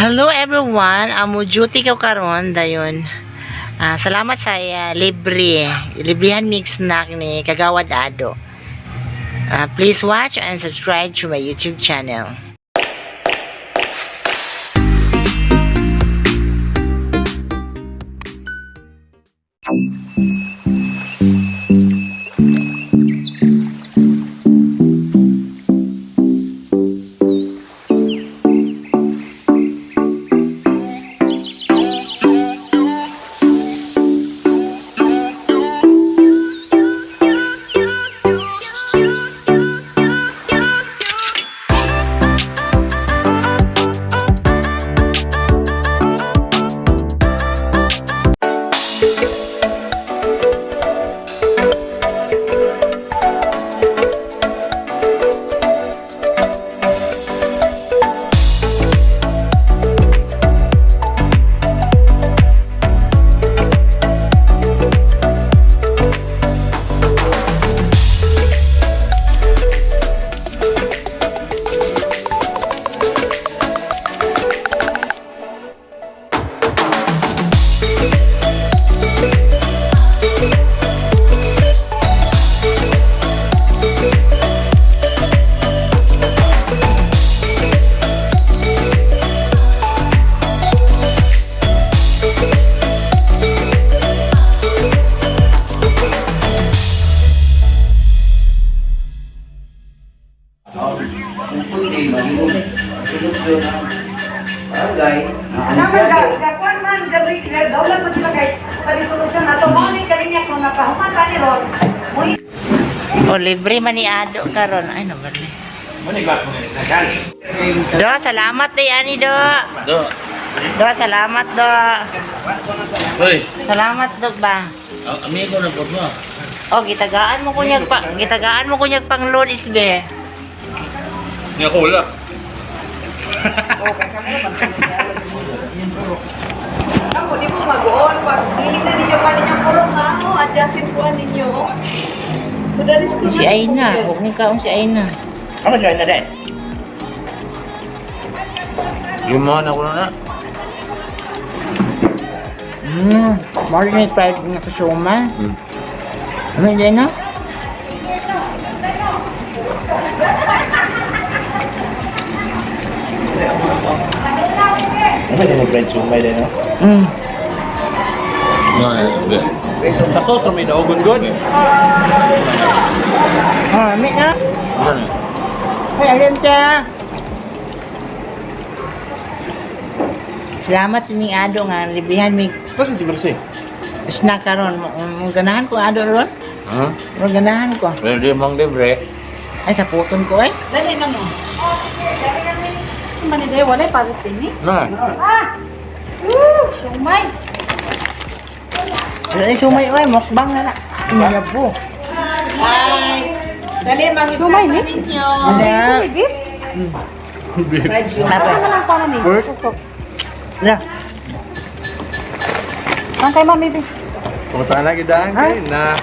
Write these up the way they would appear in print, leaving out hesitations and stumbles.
Hello everyone, amo duty ko karon dayon. Salamat sa libre. Librehan mix snack ni Kagawad Ado. Please watch and subscribe to my YouTube channel. Kung kundi, magiging solusyon ang barangay. Naman ga, gakuan man gabi daulat man sila kay sa resolusyon ato mao ni kalinya kung nakahuman ta ni ron. Moy O libre man ni Ado karon. Ay naman ni. Do, salamat day ani do. Do. Do, salamat do. Hoy, Salamat do ba. ang amigo na po mo. O gitagaan mo kunyag pang load isbe. Nga ko wala. Kamo di mo mag-on pag dili na ninyo pa ninyo pulong ha mo adjustin po ninyo. Kudaris ko Si Aina, huwag ni kaon si Aina. Ano dyan na din? Gumawa na ko na. More than fried na kasuma. Ano yun na? Ano dyan yung friend sumay din, no? No, Sa sauce, may daogon good. Ah, may na. Ano? Ay, ayun ka. Salamat ni Ado nga librihan mi Basta di berse. snack karon. Ganahan ko Ado ron. Ron ganahan ko. Pwede mong libre. Ay sa puton ko ay. Dali na mo. Manide wala pa din ni. Na. Ah. Woo, siomay. Ay sumay oy, mukbang na na. Mayabo. Hi. Dali mang isda ninyo. Ano? Asa na lang pa ni? La. Ang kay Mami Bi. Pumunta na gidaan kay na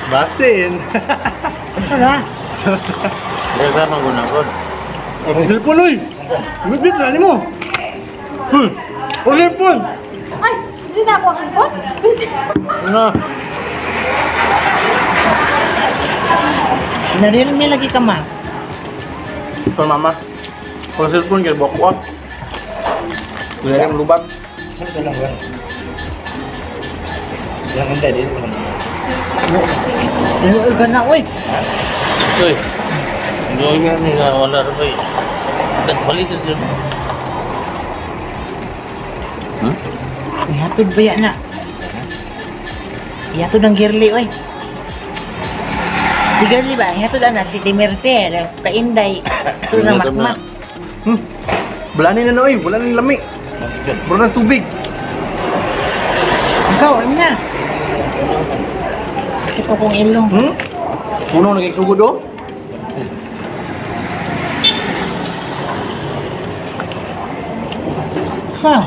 basin. Ano na? Desa man ko. Ang cellphone oy. Bitbit na nimo. Ang cellphone. Ay, hindi na ako ang cellphone. Ano? Naril mi lagi ka ma. Ito mama. Ang cellphone kay buwak buwak. Wala na lubag. Saan ito lang ba? Ilang hintay dito ko lang. Ano ka na oy? Hoy. Hindi nga nila wala ra ba. Nagpalit din. Ihatod ba yan na? Ihatod ang girly oy. Si girly ba? Ihatod ana si Timerse, kainday. Ito na makmak. Wala na na oy, wala na lami. Wala na tubig. Ikaw, ano na? Sakit ko kong ilong. Puno na kay sugod oh. Ha?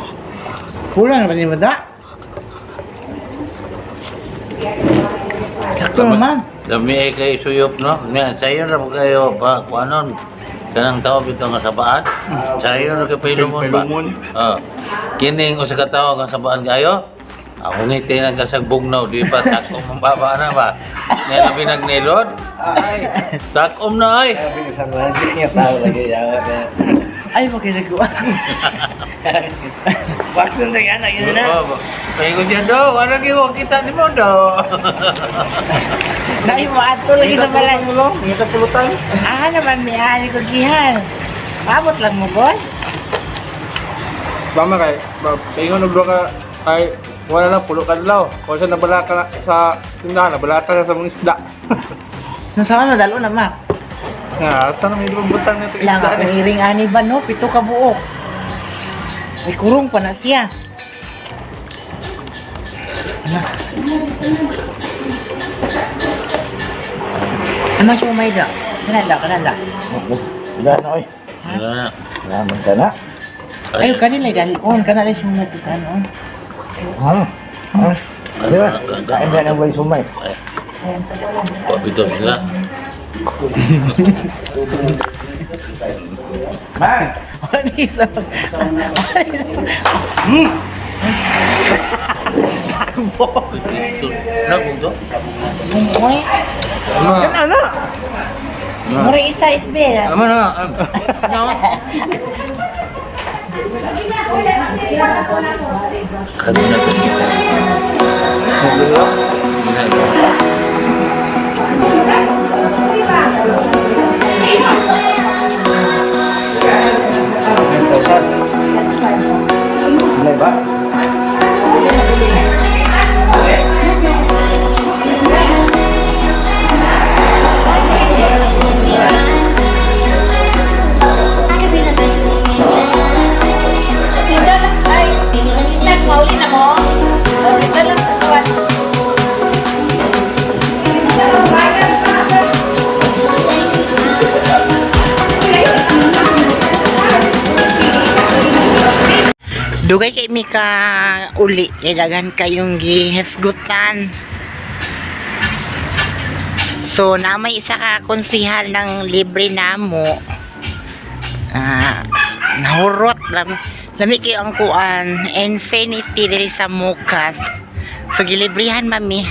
Kulang na ba ni Mada? Sakto naman. Dami ay kay suyop no. Nga sayo ra kayo pa kuanon. Kanang tao bitaw nga sabaan. Sayo ra kay pailumon ba? Pailumon. Oh. Kining usa ka tawo nga sabaan kayo. Ako ngiti nang kasag bugnaw, di ba? Takom ang baba na ba? Nga labi nagnilod? Ay, takom na ay. Sabi ko sa mga sige nga tao lagi yawa na. Ay, makinaguan. Waksun na yan, yun na. Oh, Paingon siya do, wala gyud kita ni mo do. Dahil mo ato lagi sa balay. Ngita pulutan. Ah, naman may ani ko gihan. Abot lang mo, boy. Mama kay, paingon og duha ka ay wala na pulo ka adlaw. Kung sa nabala ka na sa tindahan, nabala ka na sa mga isda. Nasa ano, dalo na, ma. Nga, saan may butang nito Lang isda ako ni? iring ani ba, no? Pito ka buok. May kurong pa na siya. Ano? Ano siya umay da? Kanala, kanala. Wala na oy. Wala na. Wala man ka na. Ay, kanila dalon. Kanala siya umay kanon. Hmm. Hmm. Di ba? Kain ba ng buhay sumay? Ay, pabito sila. Man! Ano isa pag... Ano kung to? Uy, Ano? Ano? mura isa isbel. Ano na? Ano? Kami na to. Wala ba? I could be the best thing in your life. Tinda lang, ay, Baby, let's snack, mauli na mo. O, tinda lang sa kuwan. Dugay kay mi ka uli kay daghan kayong gihisgutan. So na may isa ka konsihal ng libre namo. Ah, nahurot lam lami kayo ang kuan Infinity diri sa Mukas. So gilibrihan mami.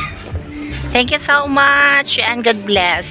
Thank you so much and God bless.